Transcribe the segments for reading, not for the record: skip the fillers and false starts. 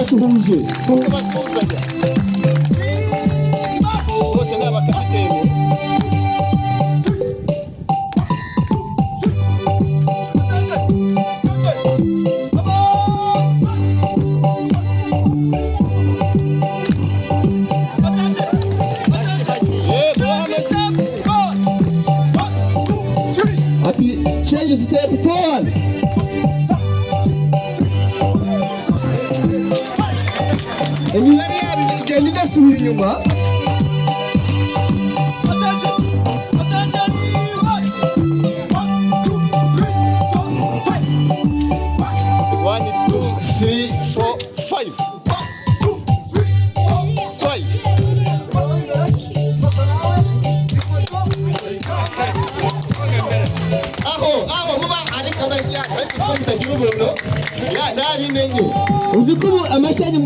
Arabasuhuje. Uko basuhuzanya bose ni abakapiteni. Mubahe amashyi. Ati change step forward. Imibare yabo igenda idasubira inyuma. Attention! Attention! 1, 2, 3, 4, 5. 1, 2, 3, 4, 5. 2, 3, 4, 5. Aho muba, ariko amashyi yanyu, ariko ko mutagira ubuntu ya nabimenye. Uzi ko ubu amashyi yanyu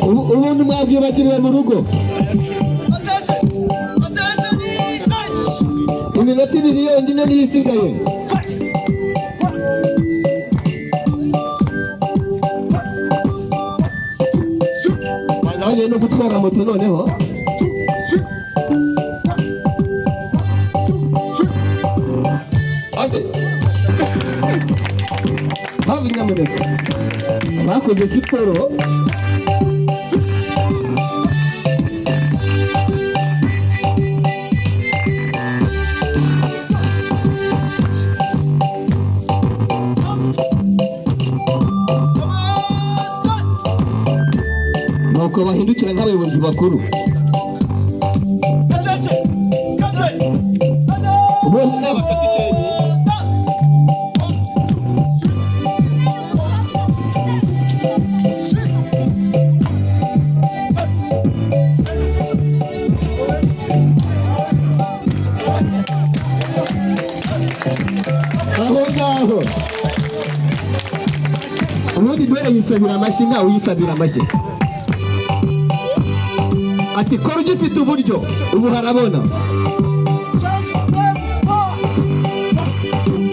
ubuntu mwabwibagiriwe mu rugo. Attention! Attention! March! Iminota 2 yonyine niyo isigaye. 5. Baza bagiye no gutwara moto noneho. Ave have, nyamuneka, abakoze siporo. Come on! Start! Nuko bahindukira nk'abayobozi bakuru. Attention! Captain! Bose Ni abakapiteni. Start! 1, 2, 3, 4, Aho ngaho ubundi dore yisabira amashyi, ntawe uyisabira amashyi. Ati kora ugifite uburyo, ubu harabona. Change step forward!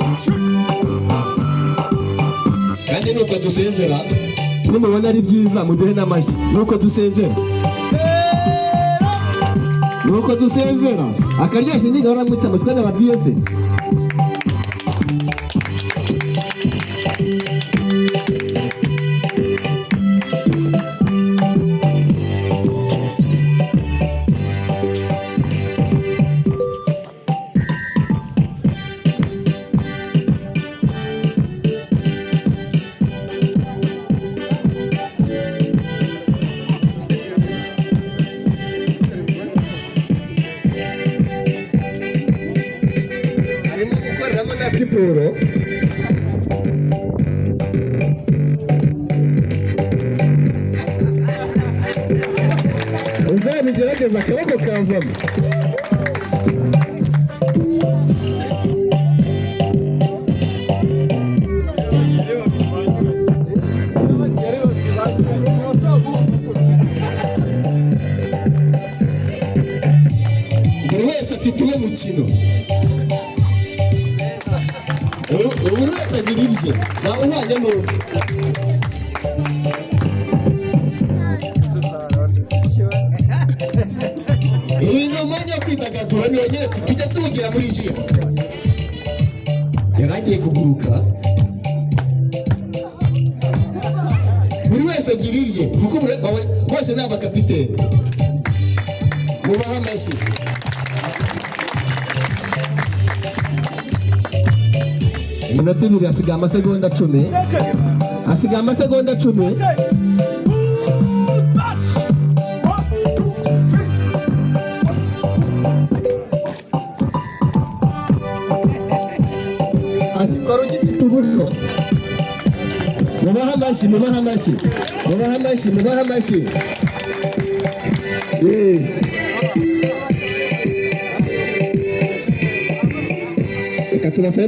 1, 2, 3. Kandi nuko dusezera, nimubona ari byiza muduhe n'amashyi. Nuko dusezera, nuko dusezera. Akaryoshye ntigahora mwita amasiko nababwiye se. Arimo gukoreramo na siporo. Uzabigerageza akaboko kavamo. Buri wese afite uwe mukino. Buri wese agira ibye, ntawe uhwanye n'undi. Iyi ni umwanya wo kwidagadura, ni wonyine tujya tuwugira muri jimu. Yari agiye kuguruka. Buri wese agira ibye, kuko bose ni abakapiteni. Mubahe amashyi. Iminota 2, hasigaye amasegonda 10, hasigaye amasegonda 10. March! 1, 2, 3. Ati kora ugifite uburyo. Mubahe amashyi, mubahe amashyi, mubahe amashyi, mubahe amashyi. Reka tubasabe.